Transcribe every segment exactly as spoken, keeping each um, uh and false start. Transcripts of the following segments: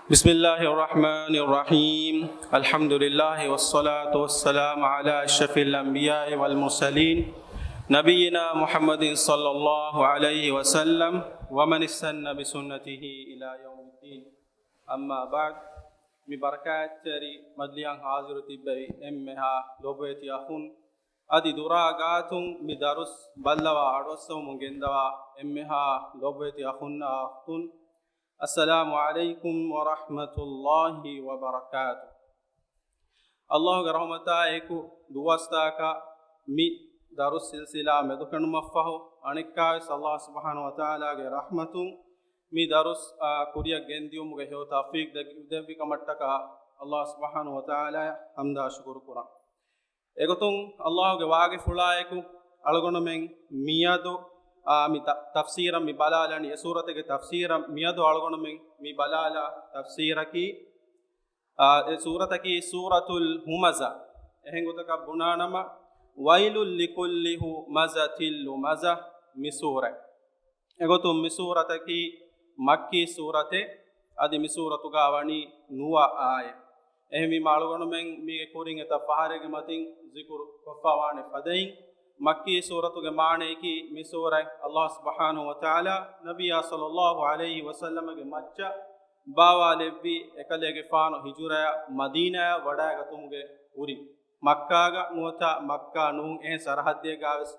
بسم الله الرحمن الرحيم. الحمد لله والصلاة والسلام على أشرف الأنبياء والمرسلين نبينا محمد صلى الله عليه وسلم ومن استن بسنته إلى يوم الدين. أما بعد، މި ބަރަކާތްތެރި މަޖިލިހަށް ހާޒިރު ތިއްބެވި އެންމެހާ ލޮބުވެތި އަޚުން، އަދި ދުރާ ގާތުން މި ދަރުސް ބައްލަވާ އަޑުއައްސަވަމުން ގެންދަވާ އެންމެހާ ލޮބުވެތި އަޚުންނާ އުޚްތުން، السلام عليكم ورحمة الله وبركاته. ﷲ ގެ ރަޙުމަތާ އެކު ދުވަސްތަކަށް މި ދަރުސް ސިލްސިލާ މެދުކަނޑުމަށްފަހު، އަނެއްކާވެސް ﷲ ސުބްޙާނަހޫ ވަތަޢާލާގެ ރަޙްމަތުން މި ދަރުސް، އާ، ކުރިއަށް ގެންދިޔުމުގެ ހެޔޮ ތައުފީޤް ދެ-، ދެއްވި ކަމަށްޓަކާ ﷲ ސުބްޙާނަހޫ ވަތަޢާލާއަށް ޙަމްދާ ޝުކުރު ކުރަން. އެގޮތުން ﷲ ގެ ވާގިފުޅާއެކު އަޅުގަނޑުމެން މިއަދު، އާ، މި ތަ-، ތަފްސީރަށް މި ބަލާލަނީ، އެ ސޫރަތެއްގެ ތަފްސީރަށް މިއަދު އަޅުގަނޑުމެން މި ބަލާލާ ތަފްސީރަކީ، އާ، އެ ސޫރަތަކީ ސޫރަތުލް ހުމަޒާ. އެހެން ގޮތަކަށް ބުނާނަމަ، ويل لكل همزة لمزة މި ސޫރަތް. އެގޮތުން މި ސޫރަތަކީ މައްކީ ސޫރަތެއް. އަދި މި ސޫރަތުގަ ވަނީ ނުވަ އާޔަތް. އެހެންވީމަ އަޅުގަނޑުމެން މީގެ ކުރިން އެތައް ފަހަރެއްގެ މަތިން ޒިކުރު ކޮށްފަވާނެ ފަދައިން، މައްކީ ސޫރަތުގެ މާނަޔަކީ މި ސޫރަތް ﷲ ސުބްޙާނަހޫ ވަތަޢާލާ ނަބިއްޔާ ޞައްލައްލާހު ޢަލައިހި ވަސައްލަމަގެ މައްޗަށް ބާވާލެއްވި އެކަލޭގެފާނު ހިޖުރަޔަށް މަދީނާޔަށް ވަޑައިގަތުމުގެ ކުރިން. މައްކާގަ ނުވަތަ މައްކާ ނޫން އެހެން ސަރަޙައްދެއްގަވެސް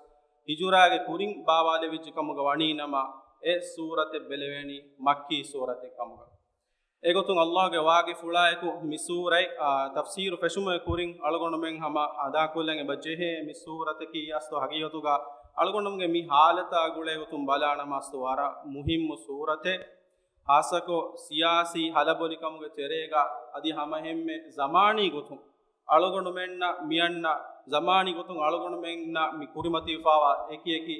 ހިޖުރާގެ ކުރިން ބާވާލެވިއްޖެ ކަމުގަ ވަނީ ނަމަ، އެ ސޫރަތެއް ބެލެވޭނީ މައްކީ ސޫރަތެއް ކަމުގަ. އެގޮތުން ﷲ ގެ ވާގިފުޅާއެކު މި ސޫރަތް، އާ، ތަފްސީރު ފެށުމުގެ ކުރިން އަޅުގަނޑުމެން ހަމަ އަދާކޮށްލަން އެބަ ޖެހޭ މި ސޫރަތަކީ އަސްލު ހަގީގަތުގަ އަޅުގަނޑުމެންގެ މި ހާލަތާ ގުޅޭ ގޮތުން ބަލާނަމަ އަސްލު ވަރަށް މުހިއްމު ސޫރަތެއް. ހާއްސަކޮށް ސިޔާސީ ހަލަބޮލިކަމުގެ ތެރޭގަ އަދި ހަމައެހެންމެ ޒަމާނީ ގޮތުން އަޅުގަނޑުމެންނަށް މިއަންނަ ޒަމާނީ ގޮތުން އަޅުގަނޑުމެންނަށް މި ކުރިމަތިވެފާވާ އެކި އެކި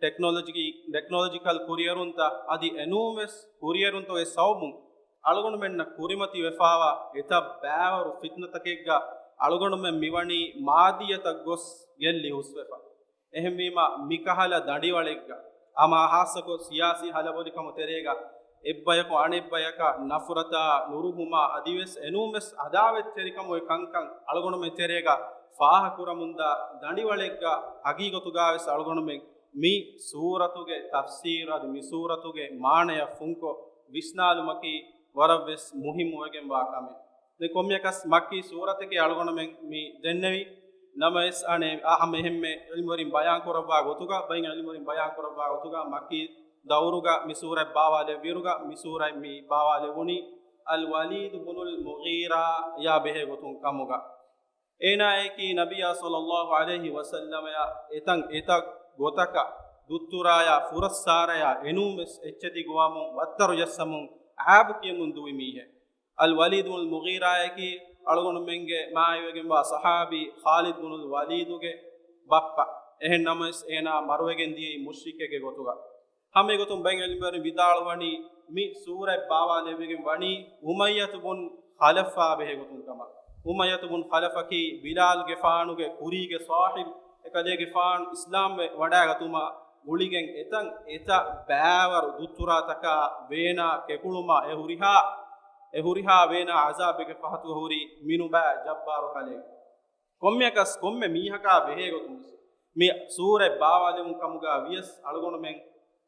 ޓެކްނޮލޮޖިކީ، ޓެކްނޮލޮޖިކަލް ކުރިއެރުންތައް އަދި އެނޫންވެސް ކުރިއެރުންތަކުގެ ސަބަބުން އަޅުގަނޑުމެންނަށް ކުރިމަތިވެފާވާ އެތައް ބައިވަރު ފިތުނަތަކެއްގަ އަޅުގަނޑުމެން މިވަނީ މާދިއްޔަތަށް ގޮސް ގެއްލި ހުސްވެފަ. އެހެންވީމަ، މިކަހަލަ ދަނޑިވަޅެއްގަ، ހަމަ ހާއްސަކޮށް ސިޔާސީ ހަލަބޮލިކަމު ތެރޭގަ، އެއްބަޔަކު އަނެއްބަޔަކަށް ނަފުރަތާ، ނުރުހުމާ، އަދިވެސް އެނޫންވެސް އަދާވަތްތެރިކަމުގެ ކަންކަން އަޅުގަނޑުމެން ތެރޭގަ ފާހަކުރަމުންދާ ދަނޑިވަޅެއްގަ، ހަގީގަތުގަވެސް އަޅުގަނޑުމެން މި ސޫރަތުގެ ތަފްސީރު އަދި މި ސޫރަތުގެ މާނަޔަށް ފުންކޮށް ވިސްނާލުމަކީ ވަރަށްވެސް މުހިއްމުވެގެންވާ ކަމެއް. ދެން ކޮންމެއަކަސް މައްކީ ސޫރަތަކީ އަޅުގަނޑުމެން މި ދެންނެވި ނަމަވެސް، އަނެއް އާ ހަމަ އެހެންމެ ޢިލްމުވެރިން ބަޔާން ކުރައްވާ ގޮތުގަ، ބައެއް ޢިލްމުވެރިން ބަޔާން ކުރައްވާ ގޮތުގަ، މައްކީ ދައުރުގަ މި ސޫރަތް ބާވާލެއްވިއިރުގަ، މި ސޫރަތް މި ބާވާލެވުނީ އަލް ވަލީދު ބުނުލް މުޣީރާ ޔާ ބެހޭ ގޮތުން ކަމުގަ. އޭނާއަކީ ނަބިއްޔާ ޞައްލައްލާހު ޢަލައިހި ވަސައްލަމަޔާ އެތަން އެތައް ގޮތަކަށް ދުއްތުރާޔާ ފުރައްސާރަޔާ އެނޫންވެސް އެއްޗެތި ގޮވަމުން ވައްތަރު ޖައްސަމުން އާބު ކިޔަމުން ދުވި މީހެއް. އަލް ވަލީދު ބުނުލް މުޣީރާއަކީ އަޅުގަނޑުމެންގެ މާތްވެގެންވާ ޞަޙާބީ ޚާލިދު ބުނުލް ވަލީދުގެ ބައްޕަ. އެހެން ނަމަވެސް އޭނާ މަރުވެގެން ދިޔައީ މުޝްރިކެއްގެ ގޮތުގަ. ހަމަ އެގޮތުން ބައެއް ޢިލްމުވެރިން ވިދާޅުވަނީ، މި ސޫރަތް ބާވާލެއްވިގެން ވަނީ އުމައްޔަތު ބުން ޚަލަފާ ބެހޭ ގޮތުން ކަމަށް. އުމައްޔަތު ބުން ޚަލަފަކީ ބިލާލްގެފާނުގެ ކުރީގެ ޞާޙިބު، އެކަލޭގެފާނު އިސްލާމްވެ ވަޑައިގަތުމާ ގުޅިގެން އެތަން އެތައް ބައިވަރު ދުއްތުރާތަކާ ވޭނާ ކެކުޅުމާ އެ ހުރިހާ، އެ ހުރިހާ ވޭނާ ޢަޒާބެއްގެ ފަހަތުގަ ހުރި މިނުބައި ޖައްބާރު ކަލެއް. ކޮންމެއަކަސް ކޮންމެ މީހަކާ ބެހޭ ގޮތުން ވެސް މި ސޫރަތް ބާވާލެވުން ކަމުގަ ވިޔަސް އަޅުގަނޑުމެން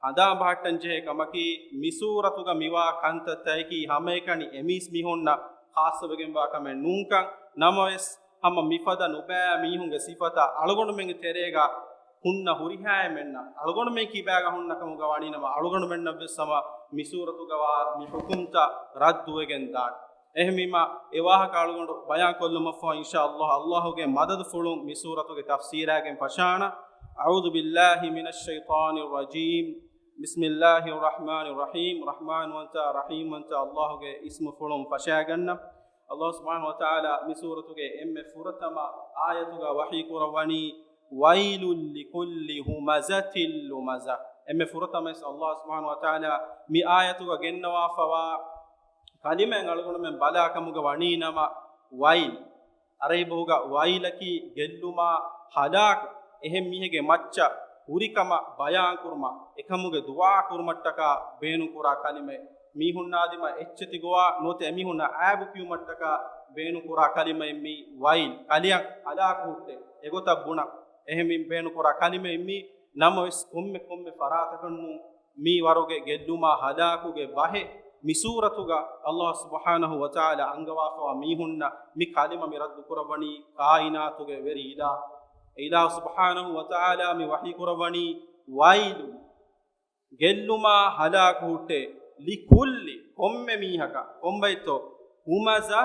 ހަނދާން ބަހައްޓަން ޖެހޭ ކަމަކީ، މި ސޫރަތުގަ މިވާ ކަންތައްތަކަކީ ހަމައެކަނި އެމީސް މީހުންނަށް ޚާއްޞަވެގެންވާ ކަމެއް ނޫންކަން. ނަމަވެސް، ހަމަ މިފަދަ ނުބައި މީހުންގެ ސިފަތައް އަޅުގަނޑުމެންގެ ތެރޭގަ ހުންނަ ހުރިހާ އެންމެންނަށް، އަޅުގަނޑުމެން ކިބާގަ ހުންނަ ކަމުގަ ވަނީ ނަމަ، އަޅުގަނޑުމެންނަށްވެސް ހަމަ މި ސޫރަތުގަ ވާ މި ޙުކުމްތައް ރައްދުވެގެން ދާނެ. އެހެންވީމަ، އެ ވާހަކަ އަޅުގަނޑު ބަޔާން ކޮށްލުމަށްފަހު، އިންޝާﷲ، ﷲގެ މަދަދުފުޅުން މި ސޫރަތުގެ ތަފްސީރާގެން ފަށާނަ. أعوذ بالله من الشيطان الرجيم. بسم الله الرحمن الرحيم. ރަޙްމާންވަންތާ، ރަޙީމްވަންތާ ﷲގެ އިސްމުފުޅުން ފަށާގަންނަ. ﷲ ސުބްޙާނަހޫ ވަތަޢާލާ މި ސޫރަތުގެ އެންމެ ފުރަތަމަ އާޔަތުގަ ވަޙީ ކުރައްވަނީ، ويل لكل همزة لمزة. އެންމެ ފުރަތަމަވެސް ﷲ ސުބްޙާނަހޫ ވަތަޢާލާ މި އާޔަތުގަ ގެންނަވާފަވާ ކަލިމައިން އަޅުގަނޑުމެން ބަލާ ކަމުގަ ވަނީ ނަމަ، ވައިލް. ޢަރަބި ބަހުގަ ވައިލަކީ ގެއްލުމާ ހަލާކު. އެހެން މީހެއްގެ މައްޗަށް ހުރިކަމަށް ބަޔާންކުރުމަށް، އެކަމުގެ ދުޢާ ކުރުމަށްޓަކާ ބޭނުންކުރާ ކަލިމައެއް. މީހުންނާ ދިމާ އެއްޗެތި ގޮވާ ނުވަތަ އެމީހުންނަށް އާބު ކިޔުމަށްޓަކާ ބޭނުންކުރާ ކަލިމައެއް މީ ވައިލް، ކަލެއަށް ހަލާކު ހުއްޓޭ. އެގޮތަށް ބުނަން. އެހެންވެ ބޭނުންކުރާ ކަލިމައެއް މީ. ނަމަވެސް ކޮންމެ ކޮންމެ ފަރާތަކަށް ނޫން މި ވަރުގެ ގެއްލުމާ ހަލާކުގެ ބަހެއް މި ސޫރަތުގަ އައްލާހު ސުބްޙާނަހު ވަތަޢާލާ އަންގަވާފަވާ މީހުންނަށް މި ކަލިމަ މި ރައްދު ކުރައްވަނީ ކާއިނާތުގެ ވެރި އިލާހު. އެ އިލާހު ސުބްޙާނަހު ވަތަޢާލާ މި ވަޙީ ކުރައްވަނީ ވައިލު، ގެއްލުމާ ހަލާކު ހުއްޓޭ، ލިކުއްލި، ކޮންމެ މީހަކަށް، ކޮންބައިތޯ، ހުމަޒާ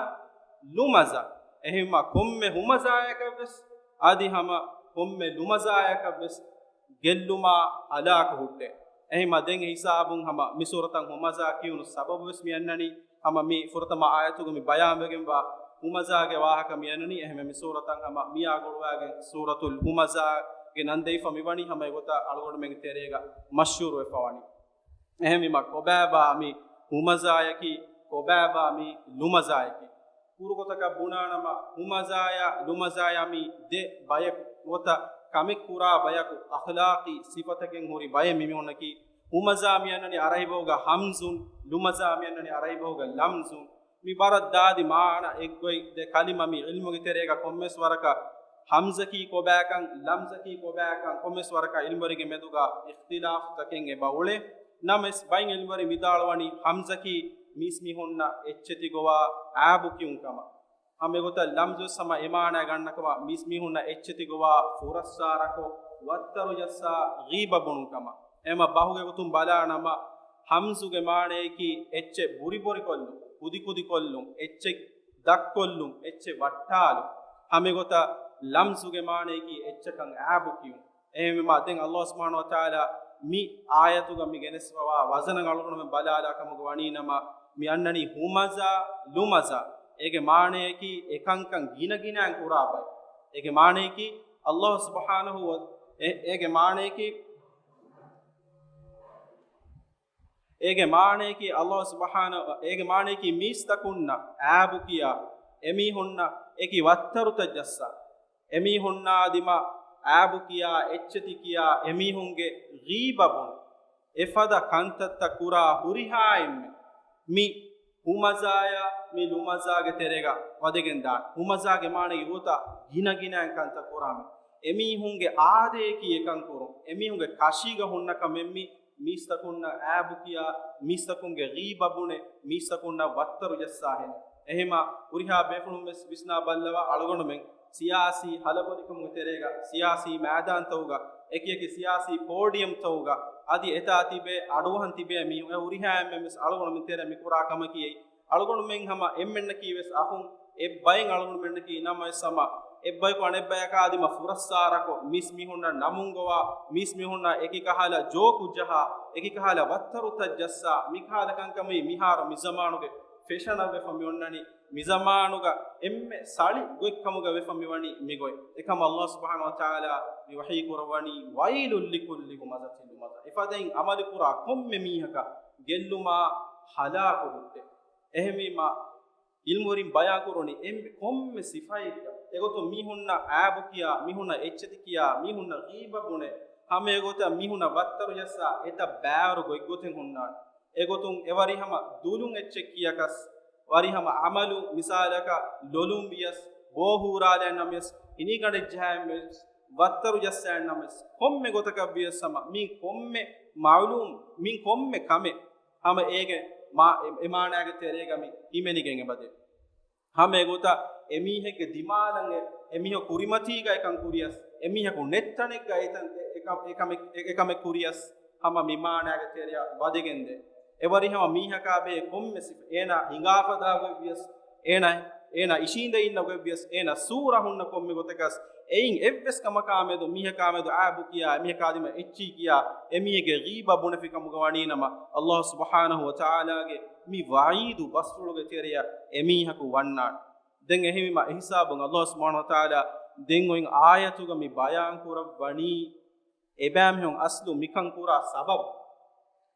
ލުމަޒާ. އެހެންމަ ކޮންމެ ހުމަޒާޔަކަށްވެސް އަދި ހަމަ ކޮންމެ ލުމަޒާޔަކަށްވެސް ގެއްލުމާ ހަލާކު ހުއްޓޭ. އެހެންމަ ދެން އެ ހިސާބުން ހަމަ މި ސޫރަތަށް ހުމަޒާ ކިޔުނު ސަބަބުވެސް މި އަންނަނީ، ހަމަ މި ފުރަތަމަ އާޔަތުގަ މި ބަޔާންވެގެންވާ ހުމަޒާގެ ވާހަކަ މި އަންނަނީ. އެހެންވެ މި ސޫރަތަށް ހަމަ މިއާ ގުޅުވާގެން ސޫރަތުލް ހުމަޒާގެ ނަން ދެވިފަ މިވަނީ، ހަމަ އެގޮތަށް އަޅުގަނޑުމެންގެ ތެރޭގަ މަޝްހޫރުވެފަ ވަނީ. އެހެންވީމަ ކޮބާބާ މި ހުމަޒާޔަކީ، ކޮބާބާ މި ލުމަޒާޔަކީ؟ ކުރު ގޮތަކަށް ބުނާނަމަ، ހުމަޒާޔާ ލުމަޒާޔާ މި ދެ ބަޔަކު ނުވަތަ ކަމެއް ކުރާ ބަޔަކު، އަޚްލާޤީ ސިފަތަކެއް ހުރި ބައެއް މި މީހުންނަކީ. ހުމަޒާ މި އަންނަނީ އަރަބި ބަހުގަ ހަމްޒުން، ލުމަޒާ މި އަންނަނީ އަރަބި ބަހުގަ ލަމްޒުން. މި ވަރަށް ދާދި މާނަ އެއްގޮތް ދެ ކަލިމަ މި ޢިލްމުގެ ތެރޭގަ ކޮންމެސް ވަރަކަށް ހަމްޒަކީ ކޮބާކަން، ލަމްޒަކީ ކޮބާކަން، ކޮންމެސް ވަރަކަށް ޢިލްމުވެރިންގެ މެދުގަ އިޚްތިލާފުތަކެއް އެބަ އުޅޭ. ނަމަވެސް ބައެއް ޢިލްމުވެރިން ވިދާޅުވަނީ ހަމްޒަކީ މީސްމީހުންނަށް އެއްޗެތި ގޮވާ އާބު ކިޔުން ކަމަށް. ހަމަ އެގޮތަށް ލަމްޒުވެސް ހަމަ އެ މާނައަށް ގަންނަ ކަމަށް، މީސްމީހުންނަށް އެއްޗެތި ގޮވާ ފުރައްސާރަކޮށް ވައްތަރު ޖައްސާ ޣީބަ ބުނުން ކަމަށް. އެމަ ބަހުގެ ގޮތުން ބަލާނަމަ، ހަމްޒުގެ މާނަޔަކީ އެއްޗެއް ބުރިބޮރިކޮށްލުން، ކުދިކުދިކޮށްލުން، އެއްޗެއް ދަށްކޮށްލުން، އެއްޗެއް ވައްޓާލުން. ހަމަ އެގޮތަށް ލަމްޒުގެ މާނަޔަކީ އެއްޗަކަށް އާބު ކިޔުން. އެހެންވީމަ ދެން އައްލާހު ސުބްޙާނަހު ވަތަޢާލާ މި އާޔަތުގަ މި ގެނެސްފަވާ ވަޒަނަށް އަޅުގަނޑުމެން ބަލާލާ ކަމުގަ ވަނީ ނަމަ، މި އަންނަނީ ހުމަޒާ ލުމަޒާ. އޭގެ މާނަޔަކީ އެކަންކަން ގިނަގިނައިން ކުރާ ބައެއް. އޭގެ މާނަޔަކީ އައްލާހު ސުބްޙާނަހު ވަ-، އެ-، އޭގެ މާނަޔަކީ، އޭގެ މާނަޔަކީ އައްލާހު ސުބްޙާނަހު، އޭގެ މާނަޔަކީ މީސްތަކުންނަށް އާބު ކިޔާ، އެމީހުންނަށް އެކި ވައްތަރުތައް ޖައްސާ، އެމީހުންނާ ދިމާ އާބު ކިޔާ، އެއްޗެތި ކިޔާ، އެމީހުންގެ ޣީބަ ބުނު، އެފަދަ ކަންތައްތައް ކުރާ ހުރިހާއެންމެ މި ހުމަޒާޔާ މި ލުމަޒާގެ ތެރޭގަ ވަދެގެން ދާނެ. ހުމަޒާގެ މާނައީ އެގޮތަށް ގިނަގިނައިން ކަންތައް ކުރާމެ. އެމީހުންގެ އާދަޔަކީ އެކަން ކުރުން. އެމީހުންގެ ކަށީގަ ހުންނަ ކަމެއް މި މީސްތަކުންނަށް އާބު ކިޔާ، މީސްތަކުންގެ ޣީބަ ބުނެ، މީސްތަކުންނަށް ވައްތަރު ޖައްސާހެން. އެހެމަ ހުރިހާ ބޭފުޅުން ވެސް ވިސްނާ ބައްލަވާ އަޅުގަނޑުމެން ސިޔާސީ ހަލަބޮލިކަމުގެ ތެރޭގަ، ސިޔާސީ މައިދާންތަކުގަ، އެކިއެކި ސިޔާސީ ޕޯޑިއަމްތަކުގަ، އަދި އެތާ ތިބޭ އަޑުއަހަން ތިބޭ މީހުން އެ ހުރިހާ އެންމެން ވެސް އަޅުގަނޑުމެން ތެރެ މިކުރާ ކަމަކީ އެއީ. އަޅުގަނޑުމެން ހަމަ އެންމެންނަކީ ވެސް އަޚުން، އެއްބައިން އަޅުގަނޑުމެންނަކީ ނަމަވެސް ހަމަ އެއްބަޔަކު އަނެއްބަޔަކާ ދިމަ ފުރައްސާރަކޮށް، މީސްމީހުންނަށް ނަމުން ގޮވާ، މީސްމީހުންނަށް އެކި ކަހަލަ ޖޯކު ޖަހާ، އެކި ކަހަލަ ވައްތަރުތައް ޖައްސާ، މި ކަހަލަ ކަންކަމީ މިހާރު މި ޒަމާނުގެ ފެޝަނަށް ވެފަ މި އޮންނަނީ. މި ޒަމާނުގަ އެންމެ ސަޅި ގޮތްކަމުގަ ވެފަ މިވަނީ މިގޮތް. އެކަމަށް ﷲ ސުބްޙާނަހޫ ވަތަޢާލާ މި ވަޙީ ކުރައްވަނީ، "وَيْلٌ لِكُلِّ هُمَزَةٍ لُمَزَةٍ." އެފަދައިން ޢަމަލު ކުރާ ކޮންމެ މީހަކަށް ގެއްލުމާ ހަލާކު ހުއްޓޭ. އެހެންވީމާ، ޢިލްމުވެރިން ބަޔާން ކުރަނީ އެންމެ ކޮންމެ ސިފައެއްގަ އެގޮތުން މީހުންނަށް އާބު ކިޔާ، މީހުންނަށް އެއްޗެތި ކިޔާ، މީހުންނަށް ޣީބަ ބުނެ، ހަމަ އެގޮތަށް މީހުންނަށް ވައްތަރު ޖައްސާ އެތައް ބާވަރު ގޮތްގޮތެއް ހުންނާނެ. އެގޮތުން އެ ވަރިހަމަ ދުލުން އެއްޗެއް ކިޔަކަސް، ވަރިހަމަ ޢަމަލު މިސާލަކަށް ލޮލުން ވިޔަސް، ބޯ ހޫރާލައިން ނަމަވެސް، ހިނިގަނޑެއް ޖަހައިން ވެސް، ވައްތަރު ޖައްސައިން ނަމަވެސް، ކޮންމެ ގޮތަކަށް ވިޔަސް ހަމަ މި ކޮންމެ މަޢުލޫމް، މި ކޮންމެ ކަމެއް ހަމަ އޭގެ މާ-، އެ-، އެ މާނާގެ ތެރޭގަ މި ހިމެނިގެން އެބަދޭ. ހަމަ އެގޮތަށް އެމީހެއްގެ ދިމާލަށް އެ-، އެމީހަކު ކުރިމަތީގަ އެކަން ކުރިޔަސް، އެމީހަކު ނެތް ތަނެއްގަ އެތަން އެ-، އެކަ-، އެކަމެއް-، އެ-، އެކަމެއް ކުރިޔަސް ހަމަ މި މާނާގެ ތެރެއަށް ވަދެގެންދޭ. އެވަރި ހަމަ މީހަކާ ބެހޭ ކޮންމެ ސިފަ، އޭނާ ހިނގާފަދާ ގޮތްވިޔަސް، އޭނާ، އޭނާ އިށީނދެ އިންނަ ގޮތްވިޔަސް، އޭނާ ސޫރަ ހުންނަ ކޮންމެ ގޮތަކަސް، އެއިން އެއްވެސް ކަމަކާ މެދު މީހަކާ މެދު އާބު ކިޔާ، އެމީހަކާ ދިމަ އެއްޗި ކިޔާ، އެމީހެއްގެ ޣީބަ ބުނެފި ކަމުގަ ވަނީ ނަމަ، ﷲ ސުބްޙާނަހޫ ވަތަޢާލާގެ މި ވަޢީދު ބަސްފުޅުގެ ތެރެއަށް އެމީހަކު ވަންނާނެ. ދެން އެހެންވީމަ އެހިސާބުން ﷲ ސުބްޙާނަހޫ ވަތަޢާލާ ދެން އޮތް އާޔަތުގަ މި ބަޔާން ކުރައްވަނީ، އެބައިމީހުން އަސްލު މިކަން ކުރާ ސަބަބު،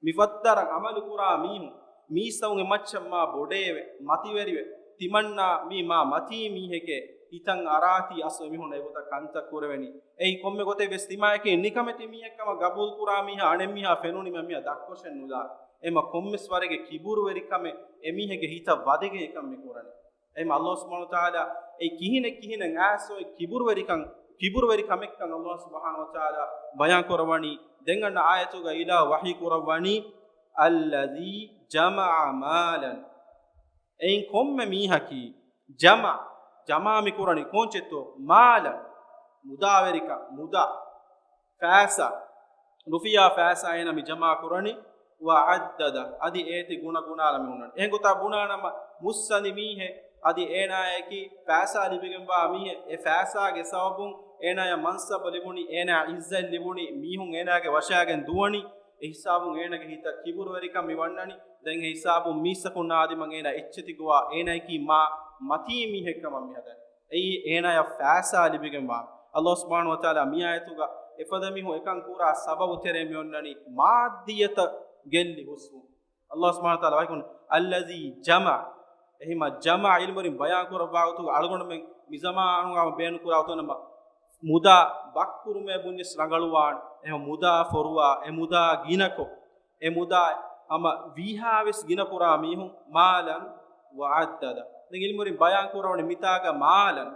މިފައްދަރަށް ޢަމަލު ކުރާ މީހުން، މީސްތަކުންގެ މައްޗަށް މާ ބޮޑޭވެ، މަތިވެރިވެ، ތިމަންނާ މީ މާ މަތީ މީހެކޭ، ހިތަށް އަރާތީ އަސްލު އެމީހުން އެގޮތަށް ކަންތައް ކުރެވެނީ. އެއީ ކޮންމެ ގޮތެއް ވެސް ތިމާއެކީ ނިކަމެތި މީހެއްކަމަށް ގަބޫލު ކުރާ މީހާ އަނެއް މީހާ ފެނުނީމަ މީހާ ދަށްކޮށެއް ނުލާ. އެމަ ކޮންމެސް ވަރެއްގެ ކިބުރުވެރިކަމެއް އެމީހެއްގެ ހިތަށް ވަދެގެން އެކަން މި ކުރަނީ. އެމަ ﷲ ސުބްޙާނަހޫ ވަތަޢާލާ އެ ކިހިނެއް ކިހިނެއް އާސޯ އެ ކިބުރުވެރިކަން، ކިބުރުވެރިކަމެއްކަން ﷲ ސުބްޙާނަހޫ ވަތަޢާލާ ބަޔާން ކުރައްވަނީ. ދެން އަންނަ އާޔަތުގަ އިލާހު ވަޙީ ކުރައްވަނީ، الذي جمع مالا. އެއިން ކޮންމެ މީހަކީ ޖަމަ، ޖަމާ މި ކުރަނީ ކޯންޗެއްތޯ؟ މާލަން، މުދާވެރިކަން، މުދާ، ފައިސާ، ރުފިޔާ ފައިސާ އޭނަ މި ޖަމާ ކުރަނީ. ވަޢައްދަދަ، އަދި އޭތި ގުނަގުނާލަ މި ހުންނަނީ. އެހެން ގޮތާ ބުނާނަމަ، މުއްސަނދި މީހެއް އަދި އޭނާޔަކީ ފައިސާ ލިބިގެންވާ މީހެއް، އެ ފައިސާގެ ސަބަބުން އޭނާޔަށް މަންސަބު ލިބުނީ، އޭނާ ޢިއްޒަތް ލިބުނީ، މީހުން އޭނާގެ ވަށާގެން ދުވަނީ، އެ ހިސާބުން އޭނާގެ ހިތަށް ކިބުރުވެރިކަން މި ވަންނަނީ. ދެން އެ ހިސާބުން މީސްތަކުންނާ އަދިމަށް އޭނާ އެއްޗެތި ގޮވާ، އޭނާޔަކީ މާ މަތީ މީހެއްކަމަށް މި ހަދަނީ. އެއީ އޭނާޔަށް ފައިސާ ލިބިގެންވާ. ﷲ ސުބްޙާނަހޫ ވަތަޢާލާ މި އާޔަތުގަ އެފަދަ މީހުން އެކަން ކުރާ ސަބަބު ތެރޭ މި އޮންނަނީ މާއްދިއްޔަތަށް ގެއްލި ހުސްވުން. ﷲ ސުބްޙާނަހޫ ވަތަޢާލާ ވަޙީކުރަނީ، الذي جمع. އެހެންމަ ޖަމާ ޢިލްމުވެރިން ބަޔާން ކުރައްވާ ގޮތުގަ އަޅުގަނޑުމެން މި ޒަމާނުގަ ބޭނުން ކުރާ ގޮތުން ނަމަ، މުދާ ބައްކުރުމޭ ބުންޏަސް ރަނގަޅުވާނެ. އެހެން މުދާ ފޮރުވާ، އެ މުދާ ގިނަކޮށް، އެ މުދާ ހަމަ ވީހާވެސް ގިނަކުރާ މީހުން، މާލަން ވަޢައްދަދަ. ދެން ޢިލްމުވެރިން ބަޔާން ކުރައްވަނީ މިތާގަ މާލަން،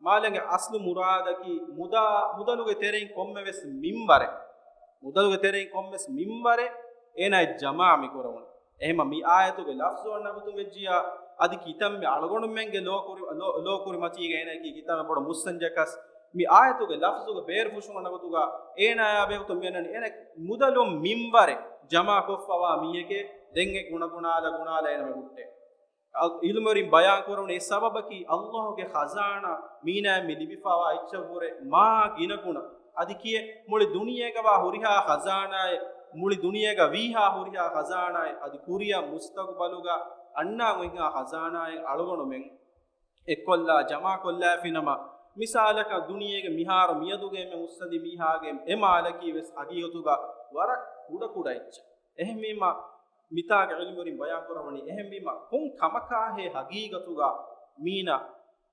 މާލަންގެ އަސްލު މުރާދަކީ މުދާ، މުދަލުގެ ތެރެއިން ކޮންމެވެސް މިންވަރެއް، މުދަލުގެ ތެރެއިން ކޮންމެސް މިންވަރެއް އޭނާ ޖަމާ މި ކުރަމުން. އެހެމަ މި އާޔަތުގެ ލަފްޒު އަންނަ ގޮތުން ވެއްޖިއްޔާ، އަދި ކިތަންމެ އަޅުގަނޑުމެންގެ ލޯކުރި، ލޯ، ލޯކުރިމަތީގަ އޭނާއަކީ ކިތަންމެ ބޮޑު މުއްސަންޖަކަސް، މި އާޔަތުގެ ލަފްޒުގެ ބޭރުފުށުން އަންނަ ގޮތުގަ އޭނާޔާ ބެހޭގޮތުން މިއަންނަނީ އޭނާ މުދަލުން މިންވަރެއް ޖަމާ ކޮށްފަވާ މީހެކޭ. ދެން އެ ގުނަގުނާލަ ގުނާލަ އޭނަ މި ހުއްޓޭ. އަ، ޢިލްމުވެރިން ބަޔާން ކުރަނީ އެ ސަބަބަކީ ﷲގެ ޚަޒާނާ މީނާއަށް މި ލިބިފަވާ އެއްޗަށްވުރެ މާ ގިނަގުނަ. އަދި ކިޔޭ މުޅި ދުނިޔޭގަވާ ހުރިހާ ޚަޒާނާއެއް، މުޅި ދުނިޔޭގަ ވީހާ ހުރިހާ ޚަޒާނާއެއް، އަދި ކުރިއަށް މުސްތަގުބަލުގަ އަންނާން އޮތްހާ ޚަޒާނާއެއް އަޅުގަނޑުމެން އެއްކޮށްލާ ޖަމާކޮށްލާފިނަމަ، މިސާލަކަށް ދުނިޔޭގެ މިހާރު މިއަދުގެ އެންމެ މުއްސަނދި މީހާގެ އެ މާލަކީ ވެސް ހަގީގަތުގަ ވަރަށް ކުޑަކުޑަ އެއްޗެއް. އެހެންވީމަ، މިތާގެ ޢިލްމުވެރިން ބަޔާން ކުރައްވަނީ، އެހެންވީމަ، ކޮން ކަމަކާހޭ ހަގީގަތުގަ މީނަ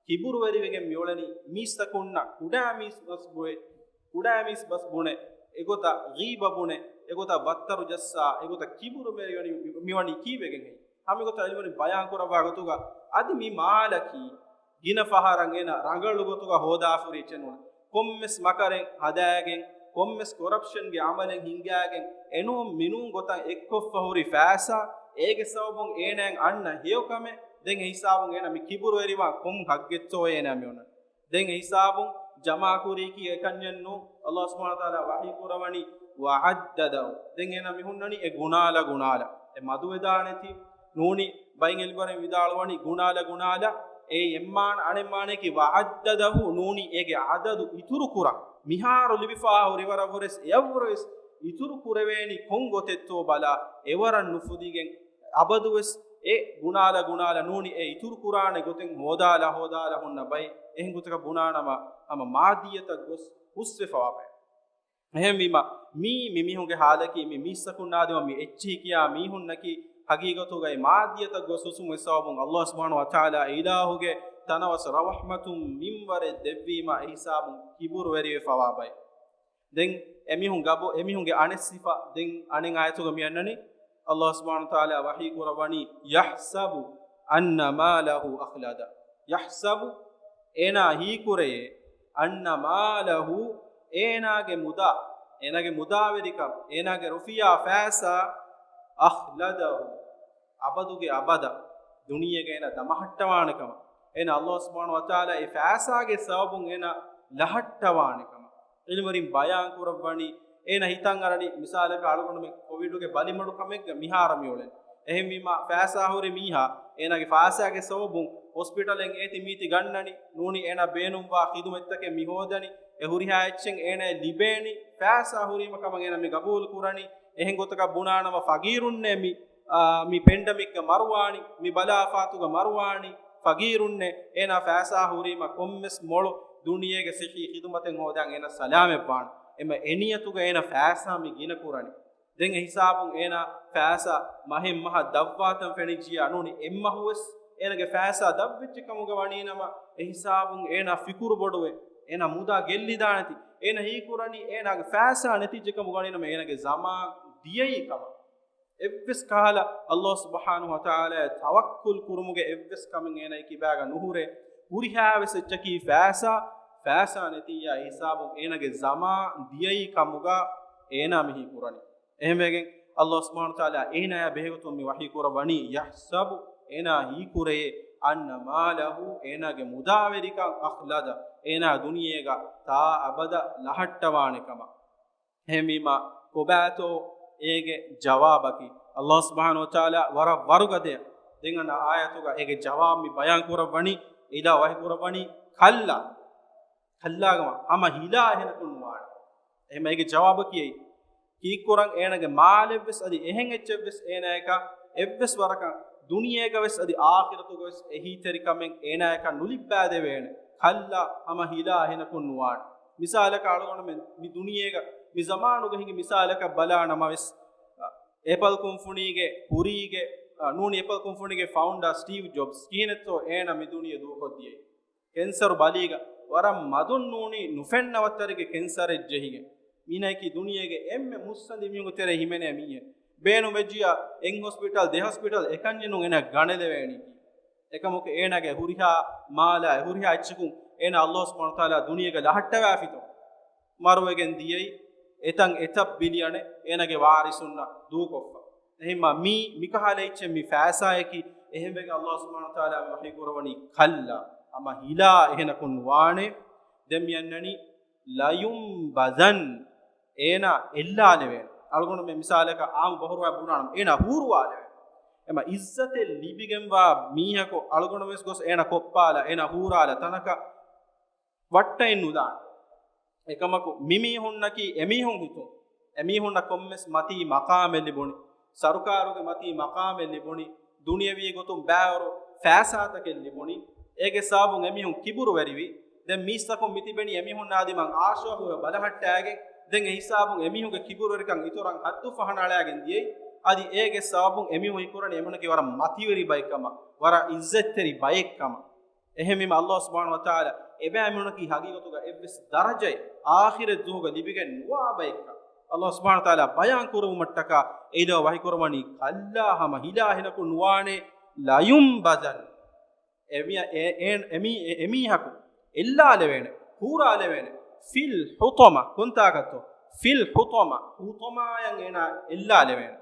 ކިބުރުވެރިވެގެން މިއުޅެނީ؟ މީސްތަކުންނަށް ކުޑައިމީސް ބަސް ބުނެ، ކުޑައިމީސް ބަސް ބުނެ، އެގޮތަށް ޣީބަ ބުނެ، އެގޮތަށް ވައްތަރު ޖައްސާ، އެގޮތަށް ކިބުރުވެރިވެނީ މި، މިވަނީ ކީއްވެގެން ހެއްޔެވެ؟ ހަމަ އެގޮތަށް ޢިލްމުވެރިން ބަޔާން ކުރައްވާ ގޮތުގަ އަދި މި މާލަކީ ގިނަ ފަހަރަށް އޭނަ ރަނގަޅު ގޮތުގަ ހޯދާފަ ހުރި އެއްޗެއް ނޫން. ކޮންމެސް މަކަރެއް ހަދާގެން، ކޮންމެސް ކޮރަޕްޝަންގެ ޢަމަލެއް ހިންގާގެން، އެނޫން މިނޫން ގޮތަށް އެއްކޮށްފަ ހުރި ފައިސާ، އޭގެ ސަބަބުން އޭނާއަށް އަންނަ ހެޔޮކަމެއް، ދެން އެ ހިސާބުން އޭނަ މި ކިބުރުވެރިވާން ކޮން ހައްގެއްތޯ އޭނާ މި އޮންނަނީ؟ ދެން އެ ހިސާބުން ޖަމާކުރީކީ އެކަންޏެއް ނޫން. ﷲ ސުބްޙާނަހޫ ވަތަޢާލާ ވަޙީ ކުރައްވަނީ، ވަޢައްދަދަހު. ދެން އޭނަ މި ހުންނަނީ އެ ގުނާލަ ގުނާލަ. އެ މަދުވެދާނެތީ ނޫނީ. ބައިން ޢިލްމުވެރިން ވިދާޅުވަނީ ގުނާލަ ގުނާލަ. އެ އެއްމާނަ، އަނެއްމާނައަކީ ވަޢައްދަދަހު ނޫނީ އޭގެ ޢަދަދު އިތުރު ކުރަން. މިހާރު ލިބިފާ ހުރި ވަރަށްވުރެސް އެއަށްވުރެސް އިތުރު ކުރެވޭނީ ކޮން ގޮތެއްތޯ ބަލާ، އެވަރަށް ނުފުދިގެން އަބަދުވެސް އެ ގުނާލަ ގުނާލަ ނޫނީ އެ އިތުރު ކުރާނެ ގޮތެއް ހޯދާލާ ހޯދާލާ ހުންނަ ބައެއް. އެހެން ގޮތަކަށް ބުނާނަމަ، ހަމަ މާއްދިއްޔަތަށް ގޮސް ހުސްވެފަވާ ބައެއް. އެހެންވީމަ، މީ، މި މީހުންގެ ހާލަކީ، މި މީސްތަކުންނާ ދިމާ މި އެއްޗިހި ކިޔާ މީހުންނަކީ، ހަގީގަތުގައި މާއްދިއްޔަތަށް ގޮސް ހުސްވުމުގެ ސަބަބުން ﷲ ސުބްޙާނަހޫ ވަތަޢާލާ އިލާހުގެ ތަނަވަސް ރަޙްމަތުން މިންވަރެއް ދެއްވީމަ، އެ ހިސާބުން ކިބުރުވެރިވެފަވާ ބައެއް. ދެން އެމީހުން ގަބު، އެމީހުންގެ އަނެއް ސިފަ، ދެން އަނެއް އާޔަތުގަ މި އަންނަނީ، ﷲ ސުބްޙާނަހޫ ވަތަޢާލާ ވަޙީ ކުރައްވަނީ، يَحْسَبُ أَنَّ مَالَهُ أَخْلَدَهُ. يَحْسَبُ، އޭނާ ހީކުރެޔޭ، أَنَّ مَالَهُ، އޭނާގެ މުދާ، އޭނާގެ މުދާވެރިކަން، އޭނާގެ ރުފިޔާ ފައިސާ، أَخْلَدَهُ، އަބަދުގެ އަބަދަށް ދުނިޔޭގަ އޭނާ ދަމަހައްޓަވާނެ ކަމަށް، އޭނާ ﷲ ސުބްޙާނަހޫ ވަތަޢާލާ އެ ފައިސާގެ ސަބަބުން އޭނާ ލަހައްޓަވާނެ ކަމަށް. ޢިލްމުވެރިން ބަޔާން ކުރައްވަނީ، އޭނަ ހިތަށް އަރަނީ މިސާލަކަށް އަޅުގަނޑުމެން ކޮވިޑުގެ ބަލިމަޑުކަމެއްގަ މިހާރަ މިއުޅެނީ. އެހެންވީމަ ފައިސާ ހުރި މީހާ އޭނާގެ ފައިސާގެ ސަބަބުން ހޮސްޕިޓަލެއް އޭތި މީތި ގަންނަނީ، ނޫނީ އޭނާ ބޭނުންވާ ޚިދުމަތްތަކެއް މި ހޯދަނީ، އެ ހުރިހާ އެއްޗެއް އޭނާއަށް ލިބޭނީ، ފައިސާ ހުރީމަ ކަމަށް އޭނާ މި ގަބޫލު ކުރަނީ. އެހެން ގޮތަކަށް ބުނާނަމަ ފަގީރުންނޭ މި، އާ، މި ޕެންޑަމިކްގަ މަރުވާނީ، މި ބަލާފާތުގަ މަރުވާނީ، ފަގީރުންނޭ. އޭނާ ފައިސާ ހުރީމަ ކޮންމެސް މޮޅު ދުނިޔޭގެ ޞިއްޙީ ޚިދުމަތެއް ހޯދަން އޭނާ ސަލާމަތްވާނެ. އެމަ އެނިޔަތުގަ އޭނާ ފައިސާ މި ގިނަ ކުރަނީ. ދެން އެ ހިސާބުން އޭނާ ފައިސާ މަހެއް މަހަށް ދަށްވާތަން ފެނިއްޖިއްޔާ ނޫނީ އެއްމަހުވެސް އޭނާގެ ފައިސާ ދަށްވެއްޖެ ކަމުގަ ވަނީނަމަ، އެ ހިސާބުން އޭނާ ފިކުރު ބޮޑުވެ، އޭނާ މުދާ ގެއްލިދާނެތީ، އޭނާ ހީކުރަނީ އޭނާގެ ފައިސާ ނެތިއްޖެ ކަމުގަ ވަނީނަމަ އޭނާގެ ޒަމާން ދިޔައީ ކަމަށް. އެއްވެސް ކަހަލަ ﷲ ސުބްޙާނަހޫ ވަތަޢާލާއަށް ތަވައްކުލް ކުރުމުގެ އެއްވެސް ކަމެއް އޭނަ ކިބާގަ ނުހުރޭ. ހުރިހާވެސް އެއްޗަކީ ފައިސާ، ފައިސާ ނެތިއްޔާ ހިސާބުން އޭނަގެ ޒަމާން ދިޔައީ ކަމުގަ އޭނާ މި ހީކުރަނީ. އެހެންވެގެން ﷲ ސުބްޙާނަހޫ ވަތަޢާލާ އޭނާޔާ ބެހޭގޮތުން މި ވަޙީ ކުރައްވަނީ، يَحْسَبُ، އޭނާ ހީކުރެޔޭ، أَنَّ مَالَهُ، އޭނާގެ މުދާވެރިކަން، أَخْلَدَهُ، އޭނާ ދުނިޔޭގަ ތާ އަބަދަށް ލަހައްޓަވާނެ ކަމަށް. އެހެންވީމަ، ކޮބާތޯ އޭގެ ޖަވާބަކީ؟ ﷲ ސުބްޙާނަހޫ ވަތަޢާލާ ވަރަށް ވަރުގަދަޔަށް ދެން އަންނަ އާޔަތުގަ އޭގެ ޖަވާބު މި ބަޔާން ކުރައްވަނީ، އިލާހު ވަޙީ ކުރައްވަނީ، كَلَّا، كَلَّا ގަމާ، ހަމަ ހިލާ އެހެނަކުން ނުވާނެ. އެހެން އޭގެ ޖަވާބަކީ އެއީ. ކީއްކުރަން އޭނާގެ މާލެއްވެސް އަދި އެހެން އެއްޗެއްވެސް އޭނާޔަކަށް އެއްވެސް ވަރަކަށް ދުނިޔޭގަވެސް އަދި އާޚިރަތުގަވެސް އެހީތެރިކަމެއް އޭނާޔަކަށް ނުލިއްބާދެވޭނެ. كَلَّا، ހަމަ ހިލާ އެހެނަކުން ނުވާނެ. މިސާލަކަށް އަޅުގަނޑުމެން މި ދުނިޔޭގަ މި ޒަމާނުގަ ހިނގި މިސާލަކަށް ބަލާނަމަވެސް، އެޕަލް ކުންފުނީގެ ކުރީގެ، އަ، ނޫނީ އެޕަލް ކުންފުނީގެ ފައުންޑާ ސްޓީވް ޖޮބްސް ކިހިނެއްތޯ އޭނަ މި ދުނިޔެ ދޫކޮށްދިޔައީ؟ ކެންސަރު ބަލީގަ ވަރަށް މަދުން ނޫނީ ނުފެންނަ ވައްތަރެއްގެ ކެންސަރެއް ޖެހިގެން. މީނައަކީ ދުނިޔޭގެ އެންމެ މުއްސަނދި މީހުންގެ ތެރޭ ހިމެނޭ މީހެއް. ބޭނުން ވެއްޖިޔާ އެއް ހޮސްޕިޓަލް ދެ ހޮސްޕިޓަލް އެކަންޏެއް ނޫން އޭނަ ގަނެލެވޭނީ. އެކަމަކު އޭނާގެ ހުރިހާ މާލާ ހުރިހާ އެއްޗަކުން އޭނާ ﷲ ސުބްޙާނަހޫ ވަތަޢާލާ ދުނިޔޭގަ ލަހައްޓަވާފިތޯ؟ މަރުވެގެން ދިޔައީ އެތަން އެތައް ބިލިއަނެއް އޭނާގެ ވާރިސުންނަށް ދޫކޮށްފަ. އެހެންމަ މީ މިކަހަލަ އެއްޗެއް މި ފައިސާއަކީ. އެހެންވެގެން ﷲ ސުބްޙާނަހޫ ވަތަޢާލާ މި ވަޙީ ކުރައްވަނީ كَلَّا، ހަމަ ހިލާ އެހެނަކުން ނުވާނެ. ދެން މި އަންނަނީ لَيُنبَذَنَّ، އޭނާ އެއްލާލެވޭނެ. އަޅުގަނޑުމެން މިސާލަކަށް އާންމު ބަހުރުވާ ބުނާނަމަ އޭނާ ހޫރުވާލެވޭނެ. އެމަ އިއްޒަތެއް ލިބިގެންވާ މީހަކު އަޅުގަނޑުވެސް ގޮސް އޭނާ ކޮއްޕާލަ، އޭނާ ހޫރާލަ ތަނަކަށް ވައްޓައެއް ނުލާނެ. އެކަމަކު މިމީހުންނަކީ އެމީހުން ހިތުން، އެމީހުންނަށް ކޮންމެސް މަތީ މަޤާމެއް ލިބުނީ، ސަރުކާރުގެ މަތީ މަޤާމެއް ލިބުނީ، ދުނިޔަވީ ގޮތުން ބައިވަރު ފައިސާތަކެއް ލިބުނީ. އޭގެ ސަބަބުން އެމީހުން ކިބުރުވެރިވި. ދެން މީސްތަކުން މިތިބެނީ އެމީހުންނާ ދިމާއަށް އާޝޯހުވެ ބަލަހައްޓާގެން. ދެން އެ ހިސާބުން އެމީހުންގެ ކިބުރުވެރިކަން އިތުރަށް ހައްދު ފަހަނައަޅާގެން ދިޔައީ. އަދި އޭގެ ސަބަބުން އެމީހުން ހީކުރަނީ އެމީހުންނަކީ ވަރަށް މަތިވެރި ބައެއްކަމަށް، ވަރަށް އިއްޒަތްތެރި ބައެއްކަމަށް. އެހެންވީމަ ﷲ ސުބްޙާނަހޫ ވަތަޢާލާ އެބައިމީހުންނަކީ ހަގީގަތުގަ އެއްވެސް ދަރަޖައެއް އާޚިރަތް ދުވަހުގަ ލިބިގެން ނުވާ ބައެއްކަން ﷲ ސުބްޙާނަހޫ ވަތަޢާލާ ބަޔާން ކުރެއްވުމަށްޓަކާ އެ އިލާހު ވަޙީ ކުރައްވަނީ، كَلَّا، ހަމަ ހިލާ އެހެނަކުން ނުވާނެ، لَيُنبَذَنَّ، އެމީ-، އެ-، އެ-، އެމީ-، އެ-، އެމީހަކު އެއްލާލެވޭނެ، ހޫރާލެވޭނެ، فِي الْحُطَمَةِ، ކޮންތާކަށްތޯ؟ فِي الْحُطَمَةِ، ޙުޠަމާޔަށް އޭނާ އެއްލާލެވޭނެ.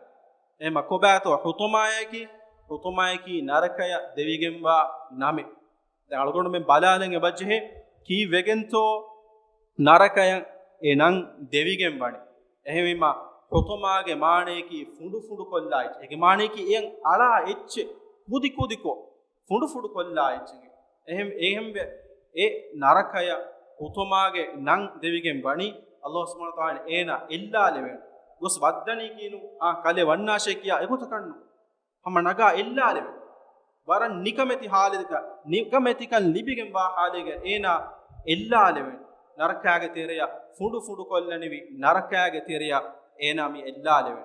އެހެންމަ ކޮބާތޯ ޙުޠަމާޔަކީ؟ ޙުޠަމާޔަކީ ނަރަކަޔަށް ދެވިގެންވާ ނަމެއް. ދެން އަޅުގަނޑުމެން ބަލާލަން އެބަޖެހޭ ކީއްވެގެންތޯ ނަރަކަޔަށް އެ ނަން ދެވިގެން ވަނީ. އެހެންވީމަ، ޙުޠަމާގެ މާނަޔަކީ ފުނޑު ފުނޑު ކޮށްލާ އެއްޗެއް. އޭގެ މާނަޔަކީ އެއަށް އަޅާ އެއްޗެއް ކުދި ކުދިކޮށް، ފުނޑު ފުނޑު ކޮށްލާ އެއްޗެއް. އެހެން، އެހެންވެ، އެ ނަރަކަޔަށް ޙުޠަމާގެ ނަން ދެވިގެން ވަނީ، ﷲ ސުބްޙާނަހޫ ވަތަޢާލާ އޭނާ އެއްލާލެވޭނެ. ގޮސް ވައްދަނީކީ ނޫން، އާ، ކަލޭ ވަންނާށޭ ކިޔާ އެގޮތަކަށް ނޫން. ހަމަ ނަގާ އެއްލާލެވޭ. ވަރަށް ނިކަމެތި ހާލެއްގަ، ނިކަމެތިކަން ލިބިގެންވާ ހާލެއްގަ އޭނާ އެއްލާލެވޭ. ނަރަކާގެ ތެރެޔަށް ފުނޑު ފުނޑު ކޮށްލަނިވި ނަރަކާގެ ތެރެޔަށް އޭނާ މި އެއްލާލެވޭ.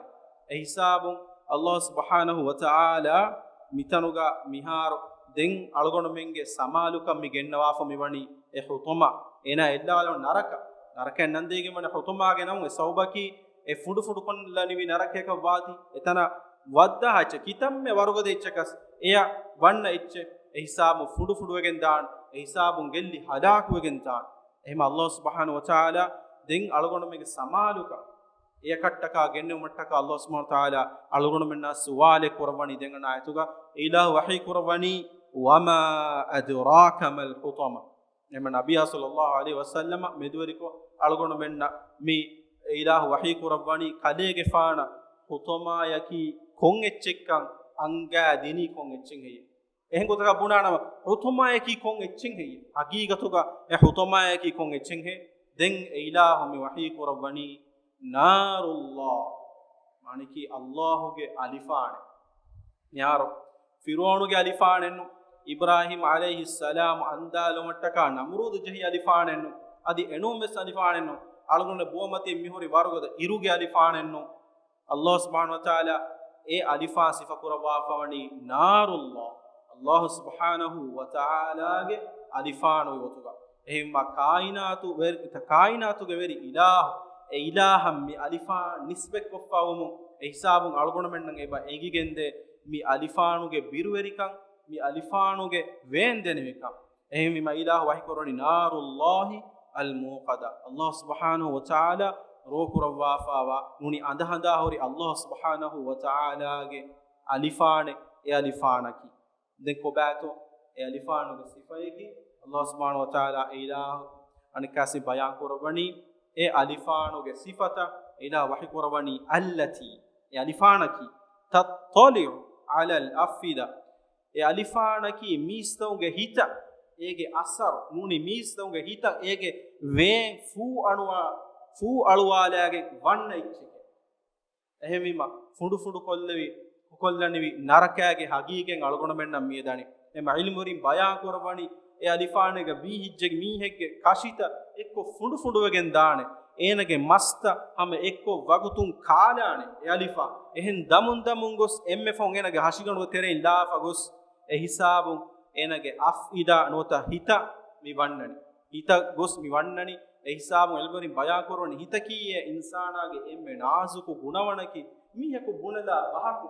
އެ ހިސާބުން ﷲ ސުބްޙާނަހޫ ވަތަޢާލާ މިތަނުގަ މިހާރު ދެން އަޅުގަނޑުމެންގެ ސަމާލުކަން މި ގެންނަވާފަ މިވަނީ އެ ޙުޠަމާ. އޭނާ އެއްލާލެވުނު ނަރަކަ، ނަރަކައަށް ނަންދެވިގެން ވަނީ ޙުޠަމާގެ ނަމުން. އެ ސަބަބަކީ އެ ފުނޑު ފުނޑު ކޮށްލަނިވި ނަރަކަޔަކަށް ވާތީ، އެތަނަށް ވައްދާ އެއްޗެއް، ކިތަންމެ ވަރުގަދަ އެއްޗަކަސް އެޔަށް ވަންނަ އެއްޗެއް، އެ ހިސާބުން ފުނޑު ފުނޑުވެގެން ދާން، އެ ހިސާބުން ގެއްލި ހަލާކުވެގެން ދާން. އެހެން ﷲ ސުބްޙާނަހޫ ވަތަޢާލާ ދެން އަޅުގަނޑުމެންގެ ސަމާލުކަން އެޔަކަށްޓަކާ ގެންނެވުމަށްޓަކާ ﷲ ސުބްޙާނަހޫ ވަތަޢާލާ އަޅުގަނޑުމެންނާ ސުވާލެއް ކުރައްވަނީ. ދެން އަންނަ އާޔަތުގަ އިލާހު ވަޙީ ކުރައްވަނީ، وَمَا أَدْرَاكَ مَا الْحُطَمَةُ. އެހެން ނަބިއްޔާ ޞައްލައްލާހު ޢަލައިހި ވަސައްލަމަ މެދުވެރިކޮށް، އަޅުގަނޑުމެންނަށް މި އިލާހު ވަޙީ ކުރައްވަނީ ކަލޭގެފާނަށް ޙުޠަމާޔަކީ ކޮން އެއްޗެއްކަން އަންގާ ދިނީ ކޮން އެއްޗެއް ހެއްޔެވެ؟ އެހެން ގޮތަކަށް ބުނާނަމަ، ޙުޠަމާޔަކީ ކޮން އެއްޗެއް ހެއްޔެވެ؟ ހަގީގަތުގަ އެ ޙުޠަމާޔަކީ ކޮން އެއްޗެއް ހެއްޔެވެ؟ ދެން އެ އިލާހު މި ވަޙީ ކުރައްވަނީ، نَارُ اللَّهِ، މާނައަކީ ﷲ ގެ އަލިފާނެއް. މިހާރު ފިރުޢައުނުގެ އަލިފާނެއްނު، އިބްރާހީމް ޢަލައިހިއްސަލާމް އަންދާލުމަށްޓަކާ ނަމްރޫދު ޖެހި އަލިފާނެއްނު، އަދި އެނޫންވެސް އަލިފާނެއްނު، އަޅުގަނޑު ބުވަމަތިން މިހުރި ވަރުގަދަ އިރުގެ އަލިފާނެއްނު. ﷲ ސުބްޙާނަހޫ ވަތަޢާލާ އެ އަލިފާން ސިފަކުރައްވާފަވަނީ نَارُ اللَّهِ، ﷲ ސުބްޙާނަހޫ ވަތަޢާލާގެ އަލިފާނުގެ ގޮތުގަ. އެހެންވާ ކާއިނާތު ވެރި-، ކާއިނާތުގެ ވެރި އިލާހު، އެ އިލާހަށް މި އަލިފާން ނިސްބަތްކޮށްފަވުމުން އެ ހިސާބުން އަޅުގަނޑުމެންނަށް އެބަ އެނގިގެންދޭ މި އަލިފާނުގެ ބިރުވެރިކަން، މި އަލިފާނުގެ ވޭންދެނިވިކަން. އެހެންވީމަ އިލާހު ވަޙީކުރަނީ نار الله الموقدة. ﷲ ސުބްޙާނަހޫ ވަތަޢާލާ ރޯކުރައްވާފައިވާ ނޫނީ އަނދަހަނދާ ހުރި ﷲ ސުބްޙާނަހޫ ވަތަޢާލާގެ އަލިފާނެއް، އެ އަލިފާނަކީ. ދެން ކޮބާތޯ އެ އަލިފާނުގެ ސިފައަކީ؟ ﷲ ސުބްޙާނަހޫ ވަތަޢާލާ އެ އިލާހު އަނެއްކާސް ބަޔާން ކުރައްވަނީ އެ އަލިފާނުގެ ސިފަތައް. އެ އިލާހު ވަޙީ ކުރައްވަނީ التي، އެ އަލިފާނަކީ تطلع على الأفئدة، އެ އަލިފާނަކީ މީސްތަކުންގެ ހިތަށް އޭގެ އަސަރު ނޫނީ މީސްތަކުންގެ ހިތަށް އޭގެ ވޭން ފޫ އަޅުވާ، ފޫ އަޅުވާލާގެން ވަންނަ އެއްޗެކޭ. އެހެންވީމަ ފުނޑު ފުނޑު ކޮށްލެވި، ކޮށްލަނިވި ނަރަކާގެ ހަގީގަތް އަޅުގަނޑުމެންނަށް މިއަދާނެ. އެ ޢިލްމުވެރިން ބަޔާން ކުރައްވަނީ އެ އަލިފާނެއްގަ ބީހިއްޖެ މީހެއްގެ ކަށިތައް އެއްކޮށް ފުނޑު ފުނޑުވެގެން ދާނެ. އޭނަގެ މަސްތައް ހަމަ އެއްކޮށް ވަގުތުން ކާލާނެ އެ އަލިފާން. އެހެން ދަމުން ދަމުން ގޮސް އެންމެ ފަހުން އޭނަގެ ހަށިގަނޑުގެ ތެރެއިން ލާފަ ގޮސް އެ ހިސާބުން އޭނަގެ އަފްއިދާ ނުވަތަ ހިތަށް މި ވަންނަނީ. ހިތަށް ގޮސް މި ވަންނަނީ. އެ ހިސާބުން ޢިލްމުވެރިން ބަޔާން ކުރަނީ ހިތަކީ އެ އިންސާނާގެ އެންމެ ނާޒުކު ގުނަވަނަކީ. މީހަކު ބުނެލާ ބަހަކު،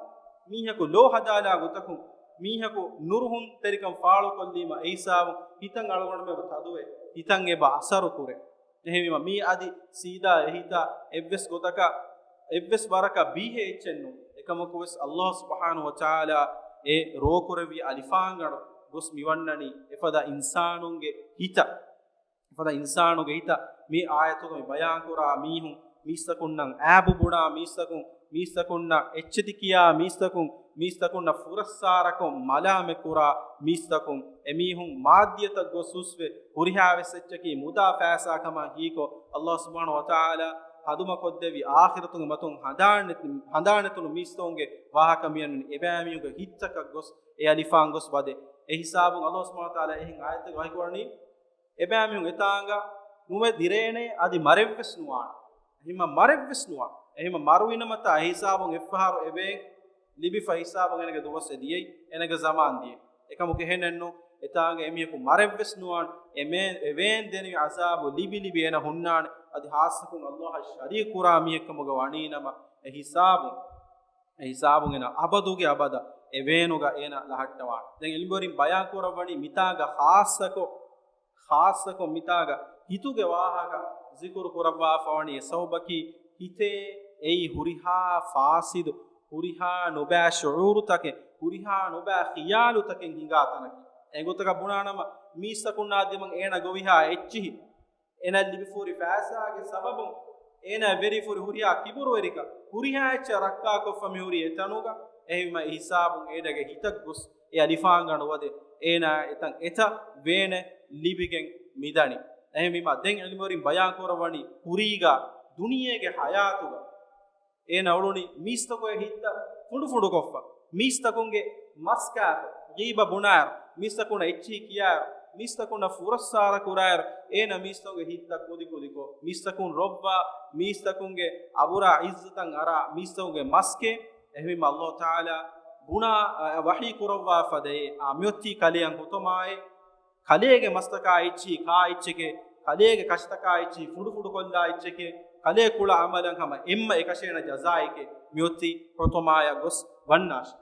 މީހަކު ލޯ ހަދާލާ ގޮތަކުން، މީހަކު ނުރުހުންތެރިކަން ފާޅުކޮށްލީމަ އެ ހިސާބުން ހިތަށް އަޅުގަނޑުމެން އެބަ ތަދުވެ، ހިތަށް އެބަ އަސަރު ކުރޭ. އެހެންވީމަ މީ އަދި ސީދާ އެ ހިތާ އެއްވެސް ގޮތަކަށް، އެއްވެސް ވަރަކަށް ބީހޭ އެއްޗެއް ނޫން. އެކަމަކުވެސް ﷲ ސުބްޙާނަހޫ ވަތަޢާލާ އެ ރޯކުރެއްވި އަލިފާންގަނޑު ގޮސް މިވަންނަނީ އެފަދަ އިންސާނުންގެ ހިތަށް. އެފަދަ އިންސާނުގެ ހިތަށް. މި އާޔަތުގަ މި ބަޔާންކުރާ މީހުން، މީސްތަކުންނަށް އައިބު ބުނާ މީސްތަކުން، މީސްތަކުންނަށް އެއްޗެތި ކިޔާ މީސްތަކުން، މީސްތަކުންނަށް ފުރައްސާރަކޮށް މަލާމަތްކުރާ މީސްތަކުން، އެމީހުން މާއްދިއްޔަތަށް ގޮސް ހުސްވެ، ހުރިހާވެސް އެއްޗަކީ މުދާ ފައިސާ ކަމަށް ހީކޮށް، ﷲ ސުބްޙާނަހޫ ވަތަޢާލާ ހަނދުމަކޮށްދެއްވި އާޚިރަތުގެ މަތުން ހަނދާނެތި-، ހަނދާނެތުނު މީސްތަކުންގެ ވާހަކަ މިއަންނަނީ އެބައިމީހުންގެ ހިތްތަކަށް ގޮސް އެ އަލިފާން ގޮސް ވަދެ. އެ ހިސާބުން ﷲ ސުބްޙާނަހޫ ވަތަޢާލާ އެހެން އާޔަތެއް ވަޙީކުރަނީ، އެބައިމީހުން އެތާނގަ ނުވެ ދިރޭނެ އަދި މަރެއްވެސް ނުވާނެ. އެހެންމަ މަރެއްވެސް ނުވާނެ. އެހެންމަ މަރުވިނަމަ ތާ އެ ހިސާބުން އެއްފަހަރު އެ ވޭން ލިބިފަ ހިސާބުން އޭނަގެ ދުވަސް އެ ދިޔައީ، އޭނަގެ ޒަމާން ދިޔައީ. އެކަމަކު އެހެނެއްނު، އެތާނގަ އެމީހަކު މަރެއްވެސް ނުވާނެ. އެ މޭ-، އެ ވޭން ދެނިވި ޢަޒާބު ލިބި ލިބި އޭނަ ހުންނާނެ. އަދި ހާއްސަކޮށް ﷲ އަށް ޝަރީކު ކުރާ މީހެއްކަމުގަ ވަނީނަމަ އެ ހިސާބުން، އެ ހިސާބުން އޭނަ އަބަދުގެ އަބަދަށް އެ ވޭނުގަ އޭނަ ލަހައްޓަވާނެ. ދެން ޢިލްމުވެރިން ބަޔާން ކުރައްވަނީ މިތާގަ ޚާއްޞަކޮށް، ޚާއްޞަކޮށް މިތާގަ ހިތުގެ ވާހަކަ ޒިކުރު ކުރައްވާފަވަނީ އެ ސަބަބަކީ ހިތޭ އެއީ ހުރިހާ ފާސިދު، ހުރިހާ ނުބައި ޝުޢޫރުތަކެއް، ހުރިހާ ނުބައި ޚިޔާލުތަކެއް ހިނގާ ތަނަކީ. އެގޮތަކަށް ބުނާނަމަ މީސްތަކުންނާ ދިމަން އޭނަ ގޮވިހާ އެއްޗިހި، އޭނަ ލިބިފުރި ފައިސާގެ ސަބަބުން އޭނަ ވެރިފުރި ހުރިހާ ކިބުރުވެރިކަން، ހުރިހާ އެއްޗެއް ރައްކާކޮށްފަ މިހުރީ އެތަނުގަ. އެހެންވީމަ އެ ހިސާބުން އޭނަގެ ހިތަށް ގޮސް އެ އަލިފާންގަނޑު ވަދެ އޭނާ އެތަން އެތައް ވޭނެއް ލިބިގެން މިދަނީ. އެހެންވީމަ ދެން ޢިލްމުވެރިން ބަޔާން ކުރައްވަނީ ކުރީގަ ދުނިޔޭގެ ޙަޔާތުގަ އޭނަ އުޅުނީ މީސްތަކުގެ ހިތްތައް ފުނޑުފުނޑުކޮށްފަ، މީސްތަކުންގެ މަސް ކާފަ، ޣީބަ ބުނާއިރު، މީސްތަކުންނަށް އެއްޗިހި ކިޔާއިރު، މީސްތަކުންނަށް ފުރައްސާރަ ކުރާއިރު، އޭނަ މީސްތަކުންގެ ހިތްތައް ކުދިކުދިކޮށް، މީސްތަކުން ރޮއްވާ، މީސްތަކުންގެ އަބުރާ ޢިއްޒަތަށް އަރާ، މީސްތަކުންގެ މަސްކޭ. އެހެންވީމަ ﷲ ތަޢާލާ ބުނާ، އަ، ވަޙީ ކުރައްވާ ފަދައޭ، އާ، މިއޮތީ ކަލެއަށް ހުތުމާއޭ، ކަލޭގެ މަސްތަކާ އެއްޗިހި ކާ އެއްޗެކޭ، ކަލޭގެ ކަށިތަކާ އެއްޗިހި ފުނޑުފުނޑުކޮށްލާ އެއްޗެކޭ، ކަލޭ ކުޅަ ޢަމަލަށް ހަމަ އެންމެ އެކަށޭނަ ޖަޒާއެކޭ، މިއޮތީ ހުތުމާޔަށް ގޮސް ވަންނާށި.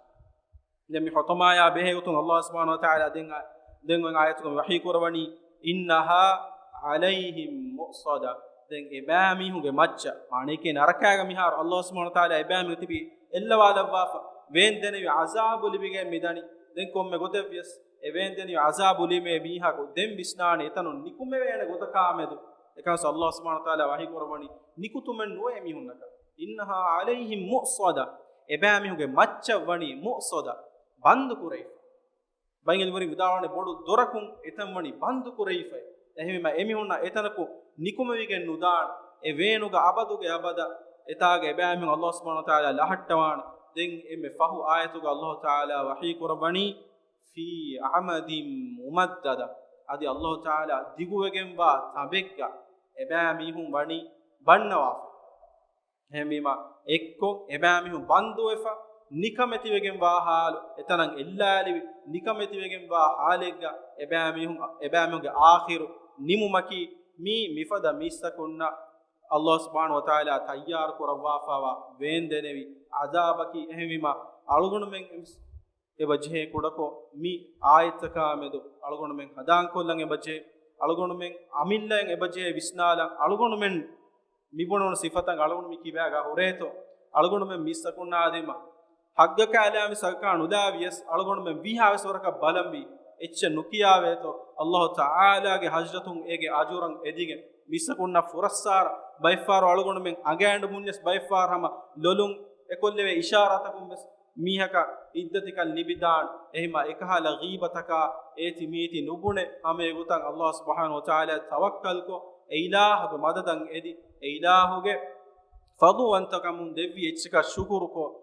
ދެން މި ހުތުމާޔާ ބެހޭ ގޮތުން ﷲ ސުބްޙާނަހޫ ވަތަޢާލާ ދެން އާ-، ދެން އޮތް އާޔަތުގަ ވަޙީ ކުރައްވަނީ، إنها عليهم مؤصدة. ދެން އެބައިމީހުންގެ މައްޗަށް، މާނައަކީ ނަރަކާގަ މިހާރު ﷲ ސުބްޙާނަހޫ ވަތަޢާލާ އެބައިމީހުން ތިބި އެއްލަވާލައްވާފަ، ވޭން ދެނިވި ޢަޒާބު ލިބިގެން މިދަނީ. ދެން ކޮންމެ ގޮތެއްވިޔަސް އެ ވޭން ދެނިވި ޢަޒާބު ލިބޭ މީހަކު ދެން ވިސްނާނެ އެތަނުން ނިކުމެވޭނެ ގޮތަކާމެދު. އެކަންސު ﷲ ސުބްޙާނަހޫ ވަތަޢާލާ ވަޙީ ކުރައްވަނީ ނިކުތުމެއް ނުވޭ އެމީހުންނަކަށް. إنها عليهم مؤصدة. އެބައިމީހުންގެ މައްޗަށް ވަނީ މުއުޞަދަ، ބަންދު ކުރެވިފަ. ބައިން ޢިލްމުވެރިން ވިދާޅުވަނީ ބޮޑު ދޮރަކުން އެތަން ވަނީ ބަންދު ކުރެވިފައި. އެހެންވީމަ އެމީހުންނަށް އެތަނަކު ނިކުމެވިގެން ނުދާނެ. އެ ވޭނުގަ އަބަދުގެ އަބަދަށް އެތާގެ އެބައިމީހުން ﷲ ސުބްޙާނަހޫ ވަތަޢާލާ ލަހައްޓަވާނެ. ދެން އެންމެ ފަހު އާޔަތުގަ ﷲ ތަޢާލާ ވަޙީ ކުރައްވަނީ، في عمد ممددة. އަދި ﷲ ތަޢާލާ ދިގުވެގެންވާ ތަނބެއްގަ އެބައިމީހުން ވަނީ ބަންނަވާފަ. އެހެންވީމަ، އެއްކޮށް އެބައިމީހުން ބަންދުވެފަ، ނިކަމެތިވެގެންވާ ޙާލު، އެތަނަށް އެއްލާލެވި، ނިކަމެތިވެގެންވާ ޙާލެއްގަ އެބައިމީހުން، އެބައިމީހުންގެ އާޚިރު ނިމުމަކީ، މީ މިފަދަ މީސްތަކުންނަށް ﷲ ސުބްޙާނަހޫ ވަތަޢާލާ ތައްޔާރު ކުރައްވާފައިވާ ވޭންދެނެވި ޢަޛާބަކީ. އެހެންވީމަ، އަޅުގަނޑުމެން އެބަ ޖެހޭ ކުޑަކޮށް، މި އާޔަތްތަކާ މެދު އަޅުގަނޑުމެން ހަނދާންކޮށްލަން އެބަޖެހޭ، އަޅުގަނޑުމެން އަމިއްލައިން އެބަޖެހޭ ވިސްނާލަން. އަޅުގަނޑުމެން މި ބުނުނު ސިފަތައް އަޅުގަނޑު މި ކިބާގަ ހުރޭތޯ؟ އަޅުގަނޑުމެން މީސްތަކުންނާ ދިމާ ހައްގަކާ އަލާ މިސް ހައްގަކާ ނުލާ ވިޔަސް، އަޅުގަނޑުމެން ވީހާވެސް ވަރަކަށް ބަލަންވީ. އެއްޗެއް ނުކިޔާވޭތޯ؟ ﷲ ތަޢާލާގެ ޙަޟްރަތުން އޭގެ އަޖުރަށް އެދިގެން، މީސްތަކުންނަށް ފުރައްސާރަ ބައެއްފަހަރު އަޅުގަނޑުމެން އަނގައިން ބުންޏަސް ބައެއްފަހަރު ހަމަ ލޮލުން އެކޮށްލެވޭ އިޝާރާތަކުން ވެސް މީހަކަށް އިއްޒަތެއް ލިބިދާން. އެހެންމަ އެކަހަލަ ޣީބަތަކާ އޭތި މީތި ނުބުނެ، ހަމަ އެގޮތަށް ﷲ ސުބްޙާނަހޫ ވަތަޢާލާ ތަވައްކަލްކޮށް، އެ އިލާހުގެ މަދަދަށް އެދި، އެ އިލާހުގެ ފަޟުލުވަންތަކަމުން ދެއްވި އެއްޗަކަށް ޝުކުރުކޮށް،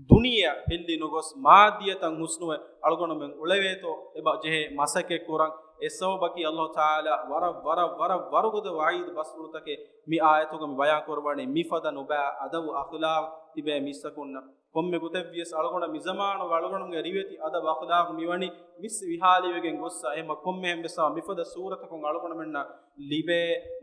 ދުނިޔެއަށް ހެއްލި ނުގޮސް މާއްދިއްޔަތަށް ހުސްނުވެ އަޅުގަނޑުމެން އުޅެވޭތޯ އެބަ ޖެހޭ މަސައްކަތް ކުރަން. އެ ސަބަބަކީ ﷲ ތަޢާލާ ވަރަށް، ވަރަށް، ވަރަށް ވަރުގަދަ ވަޢީދު ބަސްފުޅުތަކެއް މި އާޔަތުގަ މި ބަޔާން ކުރައްވަނީ. މިފަދަ ނުބައި އަދަބު އަޚްލާޤް ތިބޭ މީސްތަކުންނަށް. ކޮންމެ ގޮތެއްވިޔަސް އަޅުގަނޑަށް މި ޒަމާނުގަ އަޅުގަނޑުމެންގެ ރިވެތި އަދަބު އަޚްލާޤު މިވަނީ ވިސް ވިހާލިވެގެން ގޮއްސަ. އެހެންމަ ކޮންމެހެން ވެސް ހަމަ މިފަދަ ސޫރަތަކުން އަޅުގަނޑުމެންނަށް ލިބޭ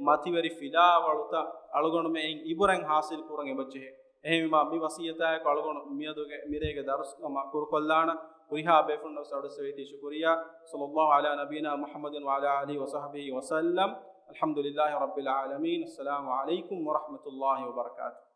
މަތިވެރި ފިލާވަޅުތައް އަޅުގަނޑުމެން އިބުރަތް ހާސިލް ކުރަން އެބަޖެހޭ. އެހެންވީމާ، މި ވަސިއްޔަތާއެކު އަޅުގަނޑު މިއަދުގެ މިރޭގެ ދަރުސް ހަމަ ކުރުކޮށްލާނަން. ހުރިހާ ބޭފުޅުންނަށް ވެސް އަޑުއެއްސެވޭތީ ޝުކުރިއްޔާ. صلى الله على نبينا محمد وعلى آله وصحبه وسلم. الحمد لله رب العالمين. السلام عليكم ورحمة الله وبركاته.